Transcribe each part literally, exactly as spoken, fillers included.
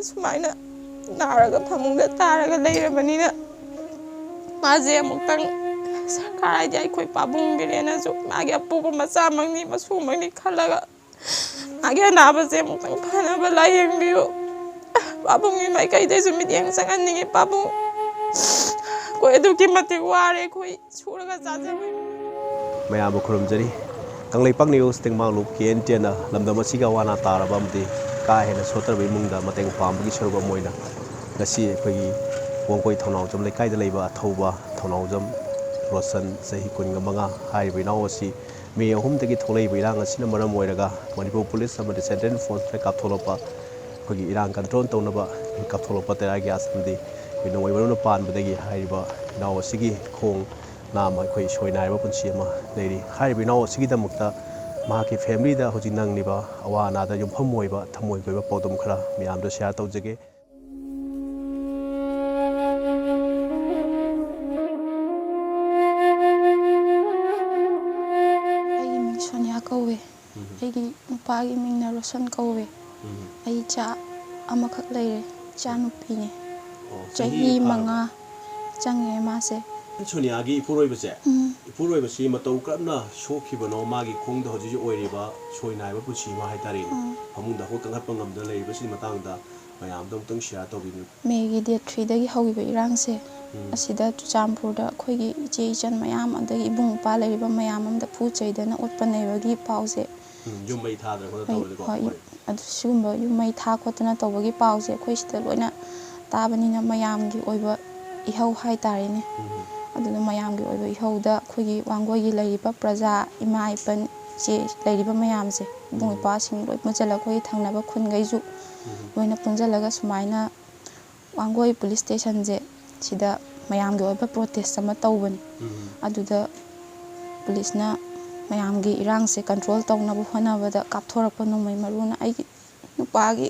ꯁꯨꯃꯥꯏꯅ ꯅꯥꯔꯒ ꯐꯃꯨꯡꯗ ꯇꯥꯔꯒ ꯂꯩꯔꯕꯅꯤꯅ, ꯃꯥꯁꯦ ꯑꯃꯨꯛꯇꯪ ꯁꯔꯀꯥꯔ ꯍꯥꯏꯗꯤ ꯑꯩꯈꯣꯏ ꯄꯥꯕꯨꯡ ꯕꯤꯔꯦꯟꯅꯁꯨ ꯃꯥꯒꯤ ꯑꯄꯣꯛꯄ ꯃꯆꯥꯃꯛꯅꯤ, ꯃꯁꯨꯃꯛꯅꯤ ꯈꯜꯂꯒ ꯃꯥꯒꯤ ꯑꯅꯥꯕꯁꯦ ꯑꯃꯨꯛꯇꯪ ꯐꯅꯕ ꯂꯥꯏꯌꯦꯡꯕꯤꯌꯨ꯫ ꯄꯥꯕꯨꯡꯒꯤ ꯃꯥꯏꯀꯩꯗꯩꯁꯨ ꯃꯤꯠꯌꯦꯡ ꯆꯪꯍꯟꯅꯤꯡꯉꯤ꯫ ꯄꯥꯕꯨꯡ ꯑꯩꯈꯣꯏ ꯑꯗꯨꯛꯀꯤ ꯃꯇꯤꯛ ꯋꯥꯔꯦ꯫ ꯑꯩꯈꯣꯏ ꯁꯨꯔꯒ ꯆꯥꯖꯕ ꯏꯃꯨꯡ꯫ ꯃꯌꯥꯝꯕꯨ ꯈꯨꯔꯨꯝꯖꯔꯤ꯫ ꯀꯪꯂꯩꯄꯥꯛ ꯅ꯭ꯌꯨꯁ ꯇꯦꯡꯕꯥꯡꯂꯨꯞ ꯀꯦ ꯑꯦꯟ ꯇꯦꯟꯅ ꯂꯝꯗꯝ ꯑꯁꯤꯒꯤ ꯑꯋꯥ ꯑꯅꯥ ꯇꯥꯔꯕ ꯑꯃꯗꯤ ꯀꯥ ꯍꯦꯟꯅ ꯁꯣꯠꯇ꯭ꯔꯕ ꯏꯃꯨꯡꯗ ꯃꯇꯦꯡ ꯄꯥꯡꯕꯒꯤ ꯁꯔꯨꯛ ꯑꯃ ꯑꯣꯏꯅ ꯉꯁꯤ ꯑꯩꯈꯣꯏꯒꯤ ꯋꯥꯡꯒꯣꯏ ꯊꯧꯅꯥꯎꯖꯝ ꯂꯩꯀꯥꯏꯗ ꯂꯩꯕ ꯑꯊꯧꯕ ꯊꯧꯅꯥꯎꯖꯝ ꯔꯣꯁꯟ, ꯆꯍꯤ ꯀꯨꯟꯒ ꯃꯉꯥ ꯍꯥꯏꯔꯤꯕ ꯏꯅꯥꯎ ꯑꯁꯤ ꯃꯦ ꯑꯍꯨꯝꯗꯒꯤ ꯊꯣꯛꯂꯛꯏꯕ ꯏꯔꯥꯡ ꯑꯁꯤꯅ ꯃꯔꯝ ꯑꯣꯏꯔꯒ ꯃꯅꯤꯄꯨꯔ ꯄꯨꯂꯤꯁ ꯑꯃꯗꯤ ꯁꯦꯟꯇ꯭ꯔꯦꯜ ꯐꯣꯔꯁꯅ ꯀꯥꯞꯊꯣꯛꯂꯛꯄ, ꯑꯩꯈꯣꯏꯒꯤ ꯏꯔꯥꯡ ꯀꯟꯇ꯭ꯔꯣꯜ ꯇꯧꯅꯕ ꯀꯥꯞꯊꯣꯛꯂꯛꯄ ꯇꯌꯥꯔ ꯒ꯭ꯌꯥꯁ ꯑꯃꯗꯤ ꯑꯩꯈꯣꯏ ꯅꯣꯡꯃꯩ ꯃꯔꯨꯅ ꯄꯥꯟꯕꯗꯒꯤ ꯍꯥꯏꯔꯤꯕ ꯏꯅꯥꯎ ꯑꯁꯤꯒꯤ ꯈꯣꯡ ꯅꯥꯝꯃ ꯑꯩꯈꯣꯏ ꯁꯣꯏꯅꯥꯏꯔꯕ ꯄꯨꯟꯁꯤ ꯑꯃ ꯂꯩꯔꯤ꯫ ꯍꯥꯏꯔꯤꯕ ꯏꯅꯥꯎ ꯑꯁꯤꯒꯤꯗꯃꯛꯇ ꯃꯍꯥꯛꯀꯤ ꯐꯦꯃꯤꯂꯤꯗ ꯍꯧꯖꯤꯛ ꯅꯪꯂꯤꯕ ꯑꯋꯥ ꯑꯅꯥꯗ ꯌꯨꯝꯐꯝ ꯑꯣꯏꯕ ꯊꯃꯣꯏꯒꯤ ꯑꯣꯏꯕ ꯄꯥꯎꯗꯝ ꯈꯔ ꯃꯌꯥꯝꯗ ꯁꯤꯌꯥꯔ ꯇꯧꯖꯒꯦ꯫ ꯑꯩꯒꯤ ꯃꯤꯡ ꯁꯣꯅꯤꯌꯥ ꯀꯧꯋꯦ꯫ ꯎꯝ꯫ ꯑꯩꯒꯤ ꯅꯨꯄꯥꯒꯤ ꯃꯤꯡꯅ ꯔꯣꯁꯟ ꯀꯧꯋꯦ꯫ ꯎꯝ꯫ ꯑꯩ ꯏꯆꯥ ꯑꯃꯈꯛ ꯂꯩꯔꯦ, ꯏꯆꯥ ꯅꯨꯄꯤꯅꯦ꯫ ꯑꯣ, ꯆꯍꯤ ꯆꯍꯤ ꯐꯥꯔꯕ? ꯃꯉꯥ ꯆꯪꯉꯦ ꯃꯥꯁꯦ꯫ ꯁꯣꯅꯤꯌꯥꯒꯤ ꯏꯄꯨꯔꯣꯏꯕꯁꯦ, ꯎꯝ꯫ ꯏꯄꯨꯔꯣꯏꯕꯁꯤ ꯃꯇꯧ ꯀꯔꯝꯅ ꯁꯣꯛꯈꯤꯕꯅꯣ, ꯃꯥꯒꯤ ꯈꯣꯡꯗ ꯍꯧꯖꯤꯛ ꯍꯧꯖꯤꯛ ꯑꯣꯏꯔꯤꯕ ꯁꯣꯏ ꯅꯥꯏꯕ ꯄꯨꯟꯁꯤ ꯑꯃ ꯍꯥꯏꯇꯥꯔꯦꯅꯦ, ꯎꯝ꯫ ꯐꯃꯨꯡꯗ ꯍꯧꯒꯠ ꯀꯥꯡꯈꯠꯄ ꯉꯝꯗꯅ ꯂꯩꯔꯤꯕꯁꯤꯒꯤ ꯃꯇꯥꯡꯗ ꯃꯌꯥꯝꯗ ꯑꯃꯨꯛꯇꯪ ꯁꯤꯌꯥꯔ ꯇꯧꯕꯤꯕꯤꯌꯨ꯫ ꯃꯦꯒꯤ ꯗꯦꯠ ꯊ꯭ꯔꯤꯗꯒꯤ ꯍꯧꯈꯤꯕ ꯏꯔꯥꯡꯁꯦ, ꯎꯝ꯫ ꯑꯁꯤꯗ ꯆꯨꯔꯆꯥꯟꯄꯨꯔꯗ ꯑꯩꯈꯣꯏꯒꯤ ꯏꯆꯦ ꯏꯆꯟ ꯃꯌꯥꯝ, ꯑꯗꯒꯤ ꯏꯕꯨꯡ ꯏꯄ꯭ꯋꯥ ꯂꯩꯔꯤꯕ ꯃꯌꯥꯝ ꯑꯃꯗ ꯐꯨ ꯆꯩꯗꯅ ꯑꯣꯠꯄ ꯅꯩꯕꯒꯤ ꯄꯥꯎꯁꯦ ꯎꯝ, ꯌꯨꯝ ꯃꯩ ꯊꯥꯗꯅ ꯈꯣꯠꯇꯅ ꯍꯣꯏ, ꯇꯧꯔꯗꯤꯀꯣ꯫ ꯍꯣꯏ, ꯍꯣꯏ꯫ ꯑꯗꯨ ꯁꯤꯒꯨꯝꯕ ꯌꯨꯝ ꯃꯩ ꯊꯥ ꯈꯣꯠꯇꯅ ꯇꯧꯕꯒꯤ ꯄꯥꯎꯁꯦ ꯑꯩꯈꯣꯏ ꯁꯤꯗ ꯂꯣꯏꯅ ꯇꯥꯕꯅꯤꯅ ꯃꯌꯥꯝꯒꯤ ꯑꯣꯏꯕ ꯏꯍꯧ ꯍꯥꯏꯇꯥꯔꯦꯅꯦ꯫ ꯎꯝ꯫ ꯑꯗꯨꯅ ꯃꯌꯥꯝꯒꯤ ꯑꯣꯏꯕ ꯏꯍꯧꯗ ꯑꯩꯈꯣꯏꯒꯤ ꯋꯥꯡꯒꯣꯏꯒꯤ ꯂꯩꯔꯤꯕ ꯄ꯭ꯔꯖꯥ, ꯏꯃꯥ, ꯏꯄꯟ, ꯏꯆꯦ ꯂꯩꯔꯤꯕ ꯃꯌꯥꯝꯁꯦ, ꯏꯕꯨꯡ ꯎꯝ꯫ ꯏꯄ꯭ꯋꯥꯁꯤꯡ ꯂꯣꯏ ꯄꯨꯟꯁꯤꯜꯂꯒ ꯑꯩꯈꯣꯏꯒꯤ ꯊꯪꯅꯕ ꯈꯨꯟꯈꯩꯁꯨ ꯎꯝ꯫ ꯂꯣꯏꯅ ꯄꯨꯟꯁꯤꯜꯂꯒ ꯁꯨꯃꯥꯏꯅ ꯋꯥꯡꯒꯣꯏ ꯄꯨꯂꯤꯁ ꯁ꯭ꯇꯦꯁꯟꯁꯦ ꯁꯤꯗ ꯃꯌꯥꯝꯒꯤ ꯑꯣꯏꯕ ꯄ꯭ꯔꯣꯇꯦꯁ ꯑꯃ ꯇꯧꯕꯅꯤ꯫ ꯎꯝ꯫ ꯑꯗꯨꯗ ꯄꯨꯂꯤꯁꯅ ꯃꯌꯥꯝꯒꯤ ꯏꯔꯥꯡꯁꯦ ꯀꯟꯇ꯭ꯔꯣꯜ ꯇꯧꯅꯕ ꯍꯣꯠꯅꯕꯗ ꯀꯥꯞꯊꯣꯔꯛꯄ ꯅꯣꯡꯃꯩ ꯃꯔꯨꯅ ꯑꯩꯒꯤ ꯅꯨꯄꯥꯒꯤ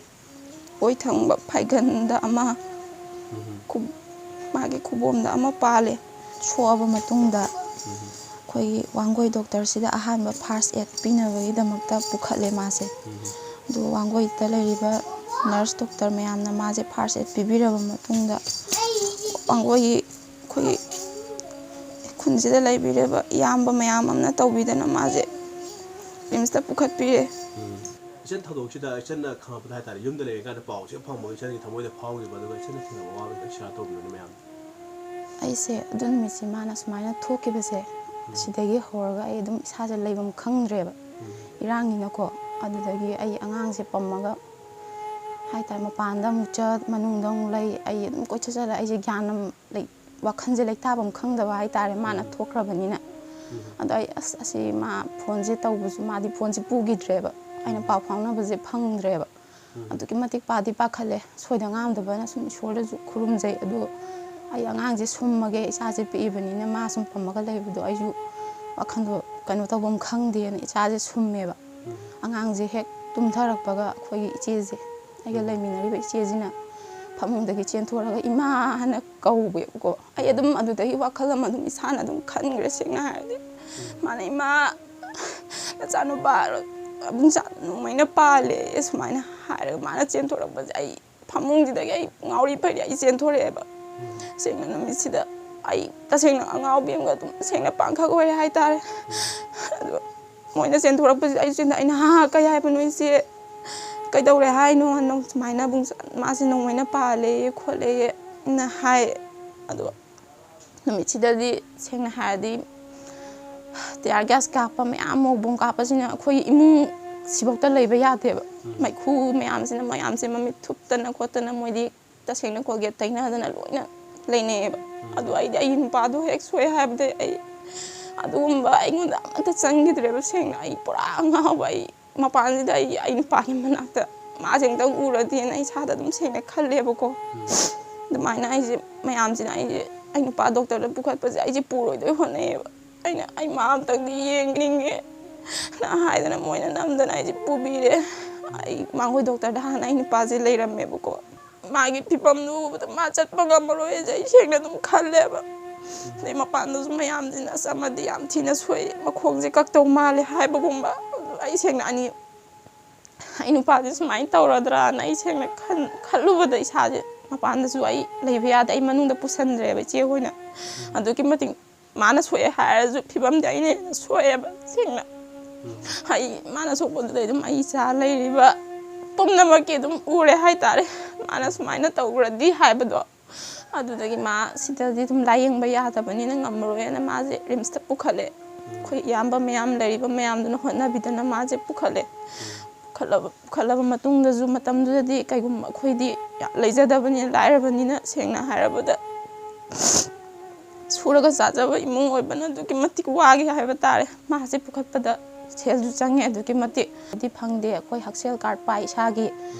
ꯑꯣꯏ ꯊꯪꯕ ꯐꯥꯏꯒꯟꯗ ꯑꯃ, ꯎꯝ꯫ ꯈꯨ-, ꯃꯥꯒꯤ ꯈꯨꯕꯣꯝꯗ ꯑꯃ ꯄꯥꯜꯂꯦ꯫ ꯁꯣꯛꯑꯕ ꯃꯇꯨꯡꯗ ꯎꯝ꯫ ꯑꯩꯈꯣꯏꯒꯤ ꯋꯥꯡꯒꯣꯏ ꯗꯣꯛꯇꯔꯁꯤꯗ ꯑꯍꯥꯟꯕ ꯐꯥꯔꯁ ꯑꯦꯗ ꯄꯤꯅꯕꯒꯤꯗꯃꯛꯇ ꯄꯨꯈꯠꯂꯦ ꯃꯥꯁꯦ꯫ ꯎꯝ꯫ ꯑꯗꯨꯒ ꯋꯥꯡꯒꯣꯏꯗ ꯂꯩꯔꯤꯕ ꯅꯔꯁ ꯗꯣꯛꯇꯔ ꯃꯌꯥꯝꯅ ꯃꯥꯁꯦ ꯐꯥꯔꯁ ꯑꯦꯗ ꯄꯤꯕꯤꯔꯕ ꯃꯇꯨꯡꯗ, ꯋꯥꯡꯒꯣꯏꯒꯤ ꯑꯩꯈꯣꯏꯒꯤ ꯈꯨꯟꯁꯤꯗ ꯂꯩꯕꯤꯔꯤꯕ ꯏꯌꯥꯝꯕ ꯃꯌꯥꯝ ꯑꯃꯅ ꯇꯧꯕꯤꯗꯅ ꯃꯥꯁꯦ ꯔꯤꯝꯁꯇ ꯄꯨꯈꯠꯄꯤꯔꯦ꯫ ꯏꯆꯟ ꯊꯧꯗꯣꯛꯁꯤꯗ ꯏꯆꯟꯅ ꯈꯪꯉꯛꯄꯗ ꯍꯥꯏꯇꯥꯔꯦ, ꯌꯨꯝꯗ ꯂꯩꯔꯤꯀꯥꯟꯗ ꯄꯥꯎꯁꯦ ꯐꯪꯕꯒ ꯏꯆꯟꯒꯤ ꯊꯃꯣꯏꯗ ꯐꯥꯎꯈꯤꯕ, ꯑꯗꯨꯒ ꯏꯆꯟꯅ ꯊꯦꯡꯅꯕ ꯑꯋꯥꯕꯁꯤꯗ ꯁꯤꯌꯥꯔ ꯇꯧꯕꯤꯔꯣꯅꯦ ꯃꯌꯥꯝ꯫ ꯑꯩꯁꯦ ꯑꯗꯨ ꯅꯨꯃꯤꯠꯁꯦ ꯃꯥꯅ ꯁꯨꯃꯥꯏꯅ ꯊꯣꯛꯈꯤꯕꯁꯦ, ꯁꯤꯗꯒꯤ ꯍꯧꯔꯒ ꯑꯩ ꯑꯗꯨꯝ ꯏꯁꯥꯁꯦ ꯂꯩꯐꯝ ꯈꯪꯗ꯭ꯔꯦꯕ, ꯏꯔꯥꯡꯅꯤꯅꯀꯣ꯫ ꯑꯗꯨꯗꯒꯤ ꯑꯩ ꯑꯉꯥꯡꯁꯦ ꯄꯝꯃꯒ ꯍꯥꯏꯇꯥꯔꯦ, ꯃꯄꯥꯟꯗ ꯑꯃꯨꯛ ꯆꯠ, ꯃꯅꯨꯡꯗ ꯑꯃꯨꯛ ꯂꯩ, ꯑꯩ ꯑꯗꯨꯝ ꯀꯣꯏꯆꯠ ꯆꯠꯂ, ꯑꯩꯁꯦ ꯒ꯭ꯌꯥꯟ ꯑꯃ ꯂꯩ, ꯋꯥꯈꯜꯁꯦ ꯂꯩꯇꯥꯐꯝ ꯈꯪꯗꯕ ꯍꯥꯏꯇꯥꯔꯦ, ꯃꯥꯅ ꯊꯣꯛꯈ꯭ꯔꯕꯅꯤꯅ꯫ ꯑꯗꯣ ꯑꯩ ꯑꯁ ꯑꯁꯤ ꯃꯥ ꯐꯣꯟꯁꯦ ꯇꯧꯕꯁꯨ, ꯃꯥꯗꯤ ꯐꯣꯟꯁꯦ ꯄꯨꯈꯤꯗ꯭ꯔꯦꯕ, ꯑꯩꯅ ꯄꯥꯎ ꯐꯥꯎꯅꯕꯁꯦ ꯐꯪꯗ꯭ꯔꯦꯕ꯫ ꯑꯗꯨꯛꯀꯤ ꯃꯇꯤꯛ ꯄꯥꯗꯤ ꯄꯥꯈꯠꯂꯦ, ꯁꯣꯏꯗ ꯉꯥꯝꯗꯕꯅ ꯁꯨꯝ ꯏꯁꯣꯔꯗꯁꯨ ꯈꯨꯔꯨꯝꯖꯩ꯫ ꯑꯗꯣ ꯑꯩ ꯑꯉꯥꯡꯁꯦ ꯁꯨꯝꯃꯒꯦ, ꯏꯆꯥꯁꯦ ꯄꯤꯛꯏꯕꯅꯤꯅ ꯃꯥ ꯁꯨꯝ ꯄꯝꯃꯒ ꯂꯩꯕꯗꯣ ꯑꯩꯁꯨ ꯋꯥꯈꯜꯗꯣ ꯀꯩꯅꯣ ꯇꯧꯐꯝ ꯈꯪꯗꯦꯅ ꯏꯆꯥꯁꯦ ꯁꯨꯝꯃꯦꯕ꯫ ꯑꯉꯥꯡꯁꯦ ꯍꯦꯛ ꯇꯨꯝꯊꯔꯛꯄꯒ ꯑꯩꯈꯣꯏꯒꯤ ꯏꯆꯦꯁꯦ, ꯑꯩꯒ ꯂꯩꯃꯤꯟꯅꯔꯤꯕ ꯏꯆꯦꯁꯤꯅ ꯐꯃꯨꯡꯗꯒꯤ ꯆꯦꯟꯊꯣꯔꯛꯑꯒ "ꯏꯃꯥ" ꯍꯥꯏꯅ ꯀꯧꯋꯦꯕꯀꯣ꯫ ꯑꯩ ꯑꯗꯨꯝ ꯑꯗꯨꯗꯒꯤ ꯋꯥꯈꯜ ꯑꯃ ꯑꯗꯨꯝ ꯏꯁꯥꯅ ꯑꯗꯨꯝ ꯈꯟꯈ꯭ꯔꯦ, ꯁꯦꯡꯅ ꯍꯥꯏꯔꯗꯤ꯫ ꯃꯥꯅ "ꯏꯃꯥ, ꯅꯆꯥꯅꯨꯄꯥ ꯑꯕꯨꯡꯆꯥ ꯅꯣꯡꯃꯩꯅ ꯄꯥꯜꯂꯦ" ꯁꯨꯃꯥꯏꯅ ꯍꯥꯏꯔꯒ ꯃꯥꯅ ꯆꯦꯟꯊꯣꯔꯛꯄꯁꯦ, ꯑꯩ ꯐꯃꯨꯡꯁꯤꯗꯒꯤ ꯑꯩ ꯉꯥꯎꯔꯤ ꯐꯩꯔꯤ ꯑꯩ ꯆꯦꯟꯊꯣꯔꯛꯑꯦꯕ꯫ ꯁꯦꯡꯅ ꯅꯨꯃꯤꯠꯁꯤꯗ ꯑꯩ ꯇꯁꯦꯡꯅ ꯑꯉꯥꯎꯕꯤ ꯑꯃꯒ ꯑꯗꯨꯝ ꯁꯦꯡꯅ ꯄꯥꯡꯈꯛ ꯑꯣꯏꯔꯦ ꯍꯥꯏꯇꯥꯔꯦ꯫ ꯑꯗꯣ ꯃꯣꯏꯅ ꯆꯦꯟꯊꯣꯔꯛꯄꯁꯤꯗ ꯑꯩꯁꯨ ꯆꯦꯟꯊ-, ꯑꯩꯅ "ꯍꯥ ꯍꯥ, ꯀꯩ ꯍꯥꯏꯕꯅꯣ ꯏꯆꯦ? ꯀꯩꯗꯧꯔꯦ ꯍꯥꯏꯅꯣ?" ꯍꯥꯏꯅ ꯁꯨꯃꯥꯏꯅ ꯑꯕꯨꯡ-, "ꯃꯥꯁꯦ ꯅꯣꯡꯃꯩꯅ ꯄꯥꯜꯂꯦꯌꯦ ꯈꯣꯠꯂꯦꯌꯦ" ꯅ ꯍꯥꯏ꯫ ꯑꯗꯣ ꯅꯨꯃꯤꯠꯁꯤꯗꯗꯤ ꯁꯦꯡꯅ ꯍꯥꯏꯔꯗꯤ ꯇꯤꯌꯥꯔ ꯒ꯭ꯌꯥꯁ ꯀꯥꯞꯄ ꯃꯌꯥꯝ, ꯃꯣꯔ ꯕꯣꯝ ꯀꯥꯞꯄꯁꯤꯅ ꯑꯩꯈꯣꯏ ꯏꯃꯨꯡ ꯁꯤꯐꯧꯇ ꯂꯩꯕ ꯌꯥꯗꯦꯕ꯫ ꯃꯩꯈꯨ ꯃꯌꯥꯝꯁꯤꯅ, ꯃꯌꯥꯝꯁꯦ ꯃꯃꯤꯠ ꯊꯨꯞꯇꯅ ꯈꯣꯠꯇꯅ ꯃꯣꯏꯗꯤ ꯇꯁꯦꯡꯅ ꯀꯣꯜꯒꯦꯠ ꯇꯩꯅꯗꯅ ꯂꯣꯏꯅ ꯂꯩꯅꯩꯌꯦꯕ꯫ ꯑꯗꯣ ꯑꯩꯗꯤ ꯑꯩꯒꯤ ꯅꯨꯄꯥꯗꯣ ꯍꯦꯛ ꯁꯣꯛꯑꯦ ꯍꯥꯏꯕꯗꯩ ꯑꯩ ꯑꯗꯨꯒꯨꯝꯕ ꯑꯩꯉꯣꯟꯗ ꯑꯃꯠꯇ ꯆꯪꯈꯤꯗ꯭ꯔꯦꯕ꯫ ꯁꯦꯡꯅ ꯑꯩ ꯄꯨꯔꯥ ꯑꯉꯥꯎꯕ, ꯑꯩ ꯃꯄꯥꯟꯁꯤꯗ ꯑꯩ, ꯑꯩ ꯅꯨꯄꯥꯒꯤ ꯃꯅꯥꯛꯇ ꯃꯥꯁꯦ ꯑꯃꯨꯛꯇꯪ ꯎꯔꯗꯤꯅ ꯑꯩ ꯏꯁꯥꯗ ꯑꯗꯨꯝ ꯁꯦꯡꯅ ꯈꯜꯂꯦꯕꯀꯣ꯫ ꯑꯗꯨꯃꯥꯏꯅ ꯑꯩꯁꯦ, ꯃꯌꯥꯝꯁꯤꯅ ꯑꯩꯁꯦ, ꯑꯩ ꯅꯨꯄꯥ ꯗꯣꯛꯇꯔꯗ ꯄꯨꯈꯠꯄꯁꯦ ꯑꯩꯁꯦ ꯄꯨꯔꯣꯏꯗꯣꯏ ꯍꯣꯠꯅꯩꯌꯦꯕ꯫ ꯑꯩꯅ "ꯑꯩ ꯃꯥ ꯑꯝꯇꯪꯗꯤ ꯌꯦꯡꯅꯤꯡꯉꯦ" ꯅ ꯍꯥꯏꯗꯅ ꯃꯣꯏꯅ ꯅꯝꯗꯅ ꯑꯩꯁꯦ ꯄꯨꯕꯤꯔꯦ꯫ ꯑꯩ ꯃꯥꯡꯒꯣꯏ ꯗꯣꯛꯇꯔꯗ ꯍꯥꯟꯅ ꯑꯩ ꯅꯨꯄꯥꯁꯦ ꯂꯩꯔꯝꯃꯦꯕꯀꯣ꯫ ꯃꯥꯒꯤ ꯐꯤꯕꯝꯗꯨ ꯎꯕꯗ ꯃꯥ ꯆꯠꯄ ꯉꯝꯃꯔꯣꯏ ꯍꯥꯏꯁꯦ ꯑꯩ ꯁꯦꯡꯅ ꯑꯗꯨꯝ ꯈꯜꯂꯦꯕ꯫ ꯑꯗꯩ ꯃꯄꯥꯟꯗꯁꯨ ꯃꯌꯥꯝꯁꯤꯅ "ꯑꯁ ꯑꯃꯗꯤ ꯌꯥꯝ ꯊꯤꯅ ꯁꯣꯛꯏ, ꯃꯈꯣꯡꯁꯦ ꯀꯛꯇꯧ ꯃꯥꯜꯂꯦ" ꯍꯥꯏꯕꯒꯨꯝꯕ꯫ ꯑꯗꯨ ꯑꯩ ꯁꯦꯡꯅ ꯑꯅꯤ ꯑꯩ ꯅꯨꯄꯥꯁꯦ ꯁꯨꯃꯥꯏꯅ ꯇꯧꯔꯗ꯭ꯔꯥꯅ ꯑꯩ ꯁꯦꯡꯅ ꯈꯟ- ꯈꯜꯂꯨꯕꯗ ꯏꯁꯥꯁꯦ ꯃꯄꯥꯟꯗꯁꯨ ꯑꯩ ꯂꯩꯕ ꯌꯥꯗꯦ꯫ ꯑꯩ ꯃꯅꯨꯡꯗ ꯄꯨꯁꯟꯗ꯭ꯔꯦꯕ ꯏꯆꯦ ꯍꯣꯏꯅ꯫ ꯑꯗꯨꯛꯀꯤ ꯃꯇꯤꯛ ꯃꯥꯅ ꯁꯣꯛꯑꯦ ꯍꯥꯏꯔꯁꯨ ꯐꯤꯕꯝꯗꯤ ꯑꯩꯅ ꯍꯦꯟꯅ ꯁꯣꯛꯑꯦꯕ ꯁꯦꯡꯅ꯫ ꯑꯩ ꯃꯥꯅ ꯁꯣꯛꯄꯗꯨꯗꯩ ꯑꯗꯨꯝ ꯑꯩ ꯏꯆꯥ ꯂꯩꯔꯤꯕ ꯄꯨꯝꯅꯃꯛꯀꯤ ꯑꯗꯨꯝ ꯎꯔꯦ ꯍꯥꯏꯇꯥꯔꯦ꯫ ꯃꯥꯅ ꯁꯨꯃꯥꯏꯅ ꯇꯧꯈ꯭ꯔꯗꯤ ꯍꯥꯏꯕꯗꯣ꯫ ꯑꯗꯨꯗꯒꯤ ꯃꯥ ꯁꯤꯗꯗꯤ ꯑꯗꯨꯝ ꯂꯥꯏꯌꯦꯡꯕ ꯌꯥꯗꯕꯅꯤꯅ ꯉꯝꯃꯔꯣꯏꯅ ꯃꯥꯁꯦ ꯔꯤꯝꯁꯇ ꯄꯨꯈꯠꯂꯦ꯫ ꯑꯩꯈꯣꯏ ꯏꯌꯥꯝꯕ ꯃꯌꯥꯝ ꯂꯩꯔꯤꯕ ꯃꯌꯥꯝꯗꯨꯅ ꯍꯣꯠꯅꯕꯤꯗꯅ ꯃꯥꯁꯦ ꯄꯨꯈꯠꯂꯦ꯫ ꯄꯨꯈꯠꯂꯕ ꯄꯨꯈꯠꯂꯕ ꯃꯇꯨꯡꯗꯁꯨ ꯃꯇꯝꯗꯨꯗꯗꯤ ꯀꯩꯒꯨꯝꯕ ꯑꯩꯈꯣꯏꯗꯤ ꯌꯥꯝ ꯂꯩꯖꯗꯕꯅꯤꯅ, ꯂꯥꯏꯔꯕꯅꯤꯅ ꯁꯦꯡꯅ ꯍꯥꯏꯔꯕꯗ ꯁꯨꯔꯒ ꯆꯥꯖꯕ ꯏꯃꯨꯡ ꯑꯣꯏꯕꯅ ꯑꯗꯨꯛꯀꯤ ꯃꯇꯤꯛ ꯋꯥꯈꯤ ꯍꯥꯏꯕ ꯇꯥꯔꯦ꯫ ꯃꯥꯁꯦ ꯄꯨꯈꯠꯄꯗ ꯁꯦꯜꯁꯨ ꯆꯪꯉꯦ ꯑꯗꯨꯛꯀꯤ ꯃꯇꯤꯛ꯫ ꯍꯥꯏꯗꯤ ꯐꯪꯗꯦ, ꯑꯩꯈꯣꯏ ꯍꯛꯁꯦꯜ ꯀꯥꯔꯗ ꯄꯥꯏ ꯏꯁꯥꯒꯤ꯫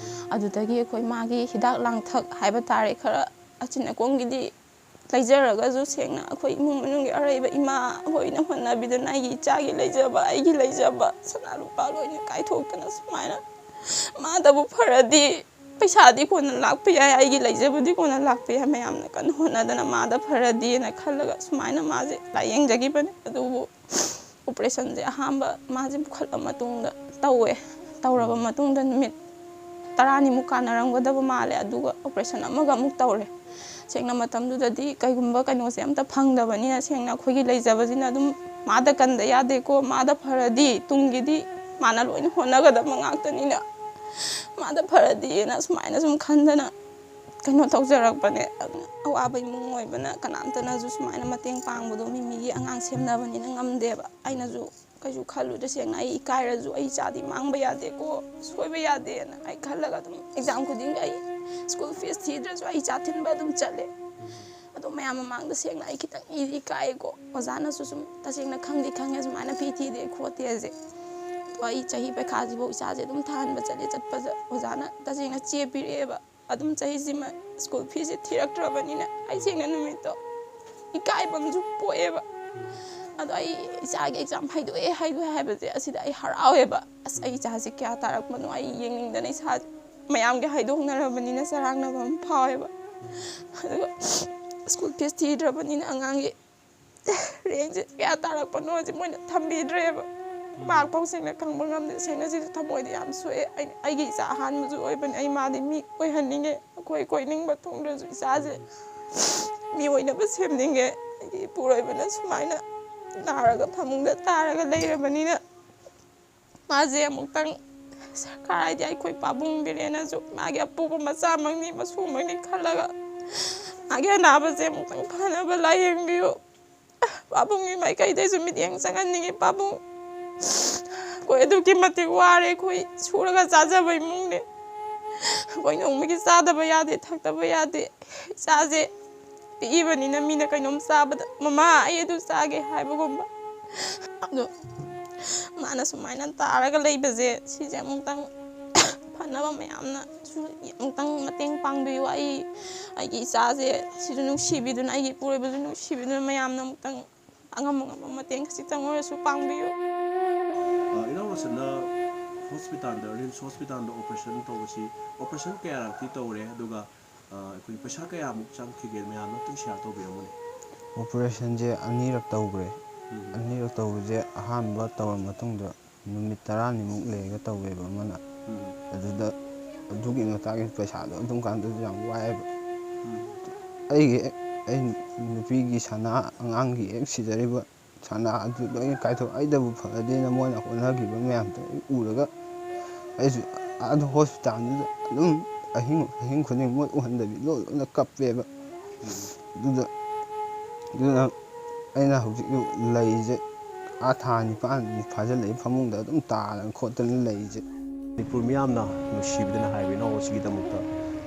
ꯑꯗꯨꯗꯒꯤ ꯑꯩꯈꯣꯏ ꯃꯥꯒꯤ ꯍꯤꯗꯥꯛ ꯂꯥꯡꯊꯛ ꯍꯥꯏꯕ ꯇꯥꯔꯦ, ꯈꯔ ꯑꯆꯤꯟ ꯑꯀꯣꯝꯒꯤꯗꯤ ꯂꯩꯖꯔꯒꯁꯨ ꯁꯦꯡꯅ ꯑꯩꯈꯣꯏ ꯏꯃꯨꯡ ꯃꯅꯨꯡꯒꯤ ꯑꯔꯩꯕ ꯏꯃꯥ ꯍꯣꯏꯅ ꯍꯣꯠꯅꯕꯤꯗꯅ ꯑꯩꯒꯤ ꯏꯆꯥꯒꯤ ꯂꯩꯖꯕ, ꯑꯩꯒꯤ ꯂꯩꯖꯕ ꯁꯅꯥ ꯂꯨꯄꯥ ꯂꯣꯏꯅ ꯀꯥꯏꯊꯣꯛꯇꯅ ꯁꯨꯃꯥꯏꯅ ꯃꯥꯗꯕꯨ ꯐꯔꯗꯤ ꯄꯩꯁꯥꯗꯤ ꯀꯣꯟꯅ ꯂꯥꯛꯄ ꯌꯥꯏ, ꯑꯩꯒꯤ ꯂꯩꯖꯕꯗꯤ ꯀꯣꯟꯅ ꯂꯥꯛꯄ ꯌꯥꯏ, ꯃꯌꯥꯝꯅ ꯀꯟꯅ ꯍꯣꯠꯅꯗꯅ ꯃꯥꯗ ꯐꯔꯗꯤꯅ ꯈꯜꯂꯒ ꯁꯨꯃꯥꯏꯅ ꯃꯥꯁꯦ ꯂꯥꯏꯌꯦꯡꯖꯈꯤꯕꯅꯤ꯫ ꯑꯗꯨꯕꯨ ꯑꯣꯄꯔꯦꯁꯟꯁꯦ ꯑꯍꯥꯟꯕ ꯃꯥꯁꯦ ꯄꯨꯈꯠꯂ ꯃꯇꯨꯡꯗ ꯇꯧꯋꯦ꯫ ꯇꯧꯔꯕ ꯃꯇꯨꯡꯗ ꯅꯨꯃꯤꯠ ꯇꯔꯥꯅꯤꯃꯨꯛ ꯀꯥꯟꯅꯔꯝꯒꯗꯕ ꯃꯥꯜꯂꯦ꯫ ꯑꯗꯨꯒ ꯑꯣꯄꯔꯦꯁꯟ ꯑꯃꯒ ꯑꯃꯨꯛ ꯇꯧꯔꯦ꯫ ꯁꯦꯡꯅ ꯃꯇꯝꯗꯨꯗꯗꯤ ꯀꯩꯒꯨꯝꯕ ꯀꯩꯅꯣꯁꯦ ꯑꯝꯇ ꯐꯪꯗꯕꯅꯤꯅ ꯁꯦꯡꯅ ꯑꯩꯈꯣꯏꯒꯤ ꯂꯩꯖꯕꯁꯤꯅ ꯑꯗꯨꯝ ꯃꯥꯗ ꯀꯟꯗ ꯌꯥꯗꯦꯀꯣ, ꯃꯥꯗ ꯐꯔꯗꯤ ꯇꯨꯡꯒꯤꯗꯤ ꯃꯥꯅ ꯂꯣꯏꯅ ꯍꯣꯠꯅꯒꯗꯕ ꯉꯥꯛꯇꯅꯤꯅ ꯃꯥꯗ ꯐꯔꯗꯤꯅ ꯁꯨꯃꯥꯏꯅ ꯁꯨꯝ ꯈꯟꯗꯅ ꯀꯩꯅꯣ ꯇꯧꯖꯔꯛꯄꯅꯦ꯫ ꯑꯗꯨꯅ ꯑꯋꯥꯕ ꯏꯃꯨꯡ ꯑꯣꯏꯕꯅ ꯀꯅꯥꯝꯇꯅꯁꯨ ꯁꯨꯃꯥꯏꯅ ꯃꯇꯦꯡ ꯄꯥꯡꯕꯗꯣ ꯃꯤ ꯃꯤꯒꯤ ꯑꯉꯥꯡ ꯁꯦꯝꯅꯕꯅꯤꯅ ꯉꯝꯗꯦꯕ꯫ ꯑꯩꯅꯁꯨ ꯀꯩꯁꯨ ꯈꯜꯂꯨꯗ꯭ꯔꯦ ꯁꯦꯡꯅ꯫ ꯑꯩ ꯏꯀꯥꯏꯔꯁꯨ ꯑꯩ ꯏꯆꯥꯗꯤ ꯃꯥꯡꯕ ꯌꯥꯗꯦꯀꯣ, ꯁꯣꯏꯕ ꯌꯥꯗꯦꯅ ꯑꯩ ꯈꯜꯂꯒ ꯑꯗꯨꯝ ꯑꯦꯛꯖꯥꯝ ꯈꯨꯗꯤꯡꯒꯤ ꯑꯩ ꯁ꯭ꯀꯨꯜ ꯐꯤꯁ ꯊꯤꯗ꯭ꯔꯁꯨ ꯑꯩ ꯏꯆꯥ ꯊꯤꯟꯕ ꯑꯗꯨꯝ ꯆꯠꯂꯦ꯫ ꯑꯗꯣ ꯃꯌꯥꯝ ꯃꯃꯥꯡꯗ ꯁꯦꯡꯅ ꯑꯩ ꯈꯤꯇꯪ ꯏꯗꯤ ꯏꯀꯥꯏꯀꯣ꯫ ꯑꯣꯖꯥꯅꯁꯨ ꯁꯨꯝ ꯇꯁꯦꯡꯅ ꯈꯪꯗꯤ ꯈꯪꯉꯦ ꯁꯨꯃꯥꯏꯅ ꯐꯤ ꯊꯤꯗꯦ ꯈꯣꯠꯇꯦꯁꯦ꯫ ꯑꯗꯣ ꯑꯩ ꯆꯍꯤ ꯄꯩꯈꯥꯁꯤꯐꯥꯎ ꯏꯆꯥꯁꯦ ꯑꯗꯨꯝ ꯊꯥꯍꯟꯕ ꯆꯠꯂꯦ꯫ ꯆꯠꯄꯗ ꯑꯣꯖꯥꯅ ꯇꯁꯦꯡꯅ ꯆꯦ ꯄꯤꯔꯛꯑꯦꯕ꯫ ꯑꯗꯨꯝ ꯆꯍꯤꯁꯤꯃ ꯁ꯭ꯀꯨꯜ ꯐꯤꯁꯦ ꯊꯤꯔꯛꯇ꯭ꯔꯕꯅꯤꯅ ꯑꯩ ꯁꯦꯡꯅ ꯅꯨꯃꯤꯠꯇꯣ ꯏꯀꯥꯏꯕ ꯑꯃꯁꯨ ꯄꯣꯛꯑꯦꯕ꯫ ꯑꯗꯣ ꯑꯩ ꯏꯆꯥꯒꯤ ꯑꯦꯛꯖꯥꯝ ꯍꯥꯏꯗꯣꯛꯑꯦ ꯍꯥꯏꯗꯣꯛꯑꯦ ꯍꯥꯏꯕꯁꯦ ꯑꯁꯤꯗ ꯑꯩ ꯍꯔꯥꯎꯋꯦꯕ꯫ ꯑꯁ, ꯑꯩ ꯏꯆꯥꯁꯦ ꯀꯌꯥ ꯇꯥꯔꯛꯄꯅꯣ ꯑꯩ ꯌꯦꯡꯅꯤꯡꯗꯅ ꯏꯁꯥ ꯃꯌꯥꯝꯒꯤ ꯍꯥꯏꯗꯣꯛꯅꯔꯕꯅꯤꯅ ꯆꯔꯥꯡꯅꯕ ꯑꯃ ꯐꯥꯎꯋꯦꯕ꯫ ꯑꯗꯨꯒ ꯁ꯭ꯀꯨꯜ ꯐꯤꯁ ꯊꯤꯗ꯭ꯔꯕꯅꯤꯅ ꯑꯉꯥꯡꯒꯤ ꯔꯦꯡꯁꯦ ꯀꯌꯥ ꯇꯥꯔꯛꯄꯅꯣꯁꯦ ꯃꯣꯏꯅ ꯊꯝꯕꯤꯗ꯭ꯔꯦꯕ꯫ ꯃꯍꯥꯛꯐꯥꯎ ꯁꯦꯡꯅ ꯈꯪꯕ ꯉꯝꯗꯦ꯫ ꯁꯦꯡꯅꯁꯤꯗꯤ ꯊꯃꯣꯏꯗꯤ ꯌꯥꯝ ꯁꯣꯛꯑꯦ꯫ ꯑꯩ, ꯑꯩꯒꯤ ꯏꯆꯥ ꯑꯍꯥꯟꯕꯁꯨ ꯑꯣꯏꯕꯅꯤ꯫ ꯑꯩ ꯃꯥꯗꯤ ꯃꯤ ꯑꯣꯏꯍꯟꯅꯤꯡꯉꯦ꯫ ꯑꯩꯈꯣꯏ ꯀꯣꯏꯅꯤꯡꯕ ꯊꯨꯡꯗ꯭ꯔꯁꯨ ꯏꯆꯥꯁꯦ ꯃꯤ ꯑꯣꯏꯅꯕ ꯁꯦꯝꯅꯤꯡꯉꯦ꯫ ꯑꯩꯒꯤ ꯏꯄꯨꯔꯣꯏꯕꯅ ꯁꯨꯃꯥꯏꯅ ꯅꯥꯔꯒ ꯐꯃꯨꯡꯗ ꯇꯥꯔꯒ ꯂꯩꯔꯕꯅꯤꯅ ꯃꯥꯁꯦ ꯑꯃꯨꯛꯇꯪ ꯀꯔꯥꯏꯗꯤ ꯑꯩꯈꯣꯏ ꯄꯥꯕꯨꯡ ꯕꯤꯔꯦꯟꯅꯁꯨ ꯃꯥꯒꯤ ꯑꯄꯣꯛꯄ ꯃꯆꯥꯃꯛꯅꯤ, ꯃꯁꯨꯃꯛꯅꯤ ꯈꯜꯂꯒ ꯃꯥꯒꯤ ꯑꯅꯥꯕꯁꯦ ꯑꯃꯨꯛꯇꯪ ꯐꯅꯕ ꯂꯥꯏꯌꯦꯡꯕꯤꯌꯨ꯫ ꯄꯥꯕꯨꯡꯒꯤ ꯃꯥꯏꯀꯩꯗꯩꯁꯨ ꯃꯤꯠꯌꯦꯡ ꯆꯪꯍꯟꯅꯤꯡꯉꯤ꯫ ꯄꯥꯕꯨꯡ ꯑꯩꯈꯣꯏ ꯑꯗꯨꯛꯀꯤ ꯃꯇꯤꯛ ꯋꯥꯔꯦ꯫ ꯑꯩꯈꯣꯏ ꯁꯨꯔꯒ ꯆꯥꯖꯕ ꯏꯃꯨꯡꯅꯦ꯫ ꯑꯩꯈꯣꯏ ꯅꯣꯡꯃꯒꯤ ꯆꯥꯗꯕ ꯌꯥꯗꯦ, ꯊꯛꯇꯕ ꯌꯥꯗꯦ꯫ ꯏꯆꯥꯁꯦ ꯄꯤꯛꯏꯕꯅꯤꯅ ꯃꯤꯅ ꯀꯩꯅꯣꯝ ꯆꯥꯕꯗ "ꯃꯃꯥ, ꯑꯩ ꯑꯗꯨ ꯆꯥꯒꯦ" ꯍꯥꯏꯕꯒꯨꯝꯕ꯫ ꯑꯗꯣ ꯃꯥꯅ ꯁꯨꯃꯥꯏꯅ ꯇꯥꯔꯒ ꯂꯩꯕꯁꯦ, ꯁꯤꯁꯦ ꯑꯃꯨꯛꯇꯪ ꯐꯅꯕ ꯃꯌꯥꯝꯅꯁꯨ ꯑꯃꯨꯛꯇꯪ ꯃꯇꯦꯡ ꯄꯥꯡꯕꯤꯌꯨ꯫ ꯑꯩ, ꯑꯩꯒꯤ ꯏꯆꯥꯁꯦ ꯁꯤꯁꯨ ꯅꯨꯡꯁꯤꯕꯤꯗꯨꯅ, ꯑꯩꯒꯤ ꯏꯄꯨꯔꯣꯏꯕꯁꯨ ꯅꯨꯡꯁꯤꯕꯤꯗꯨꯅ ꯃꯌꯥꯝꯅ ꯑꯃꯨꯛꯇꯪ ꯑꯉꯝ ꯑꯉꯝꯕ ꯃꯇꯦꯡ ꯈꯖꯤꯛꯇꯪ ꯑꯣꯏꯔꯁꯨ ꯄꯥꯡꯕꯤꯌꯨ꯫ ꯑ, ꯏꯅꯥꯎ ꯔꯣꯁꯟꯅ ꯍꯣꯁꯄꯤꯇꯥꯜꯗ, ꯔꯤꯝꯁ ꯍꯣꯁꯄꯤꯇꯥꯜꯗ ꯑꯣꯄꯔꯦꯁꯟ ꯇꯧꯕꯁꯤ, ꯑꯣꯄꯔꯦꯁꯟ ꯀꯌꯥꯔꯛꯇꯤ ꯇꯧꯔꯦ? ꯑꯗꯨꯒ, ꯑ, ꯑꯩꯈꯣꯏ ꯄꯩꯁꯥ ꯀꯌꯥꯃꯨꯛ ꯆꯪꯈꯤꯒꯦ? ꯃꯌꯥꯝꯅ ꯑꯝꯇꯪ ꯁꯤꯌꯥꯔ ꯇꯧꯕꯤꯔꯝꯃꯨꯅꯦ꯫ ꯑꯣꯄꯔꯦꯁꯟꯁꯦ ꯑꯅꯤꯔꯛ ꯇꯧꯈ꯭ꯔꯦ꯫ ꯎꯝ꯫ ꯑꯅꯤꯔꯛ ꯇꯧꯕꯁꯦ ꯑꯍꯥꯟꯕ ꯇꯧꯔ ꯃꯇꯨꯡꯗ ꯅꯨꯃꯤꯠ ꯇꯔꯥꯅꯤꯃꯨꯛ ꯂꯩꯔꯒ ꯇꯧꯋꯦꯕ ꯑꯃꯅ꯫ ꯎꯝ꯫ ꯑꯗꯨꯗ ꯑꯗꯨꯒꯤ ꯃꯇꯥꯡꯒꯤ ꯄꯩꯁꯥꯗꯣ ꯑꯗꯨꯝ ꯀꯥꯟꯗꯁꯨ ꯌꯥꯝ ꯋꯥꯏꯑꯦꯕ꯫ ꯎꯝ꯫ ꯑꯩꯒꯤ, ꯑꯩ ꯅꯨꯄꯤꯒꯤ ꯁꯅꯥ, ꯑꯉꯥꯡꯒꯤ ꯍꯦꯛ ꯁꯤꯖꯔꯤꯕ ꯁꯅꯥ ꯑꯗꯨ ꯂꯣꯏꯅ ꯀꯥꯏꯊꯣꯛ, ꯑꯩꯗꯕꯨ ꯐꯔꯗꯤꯅ ꯃꯣꯏꯅ ꯍꯣꯠꯅꯈꯤꯕ ꯃꯌꯥꯝꯗꯣ ꯑꯩ ꯎꯔꯒ ꯑꯩꯁꯨ ꯑꯗꯨ ꯍꯣꯁꯄꯤꯇꯥꯜꯗꯨꯗ ꯑꯗꯨꯝ ꯑꯍꯤꯡ, ꯑꯍꯤꯡ ꯈꯨꯗꯤꯡ ꯃꯣꯏ ꯎꯍꯟꯗꯕꯤ ꯂꯣꯟ ꯂꯣꯟꯅ ꯀꯞꯄꯦꯕ꯫ ꯑꯗꯨꯗ, ꯑꯗꯨꯅ ꯑꯩꯅ ꯍꯧꯖꯤꯛ ꯂꯩꯔꯤꯁꯦ ꯑꯥ ꯊꯥ ꯅꯤꯄꯥꯟ ꯐꯥꯖꯤꯜꯂꯛꯏ ꯐꯃꯨꯡꯗ ꯑꯗꯨꯝ ꯇꯥꯗꯅ ꯈꯣꯠꯇꯅ ꯂꯩꯔꯤꯁꯦ꯫ ꯃꯅꯤꯄꯨꯔ ꯃꯤꯌꯥꯝꯅ ꯅꯨꯡꯁꯤꯕꯤꯗꯨꯅ ꯍꯥꯏꯕ ꯏꯅꯥꯎ ꯑꯁꯤꯒꯤꯗꯃꯛꯇ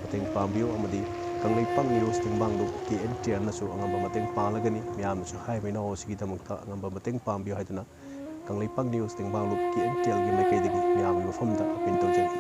ꯃꯇꯦꯡ ꯄꯥꯡꯕꯤꯌꯨ ꯑꯃꯗꯤ ꯀꯪꯂꯩꯄꯥꯛ ꯅ꯭ꯌꯨꯁ ꯇꯦꯡꯕꯥꯡꯂꯨꯞ ꯀꯦ ꯑꯦꯟ ꯇꯤ ꯑꯦꯜꯅꯁꯨ ꯑꯉꯝꯕ ꯃꯇꯦꯡ ꯄꯥꯡꯂꯒꯅꯤ꯫ ꯃꯤꯌꯥꯝꯅꯁꯨ ꯍꯥꯏꯔꯤꯕ ꯏꯅꯥꯎ ꯑꯁꯤꯒꯤꯗꯃꯛꯇ ꯑꯉꯝꯕ ꯃꯇꯦꯡ ꯄꯥꯡꯕꯤꯌꯨ ꯍꯥꯏꯗꯨꯅ ꯀꯪꯂꯩꯄꯥꯛ ꯅ꯭ꯌꯨꯁ ꯇꯦꯡꯕꯥꯡꯂꯨꯞ ꯀꯦ ꯑꯦꯟ ꯇꯤ ꯑꯦꯜꯒꯤ ꯃꯥꯏꯀꯩꯗꯒꯤ ꯃꯤꯌꯥꯝꯒꯤ ꯃꯐꯝꯗ ꯑꯄꯤꯜ ꯇꯧꯖꯔꯤ꯫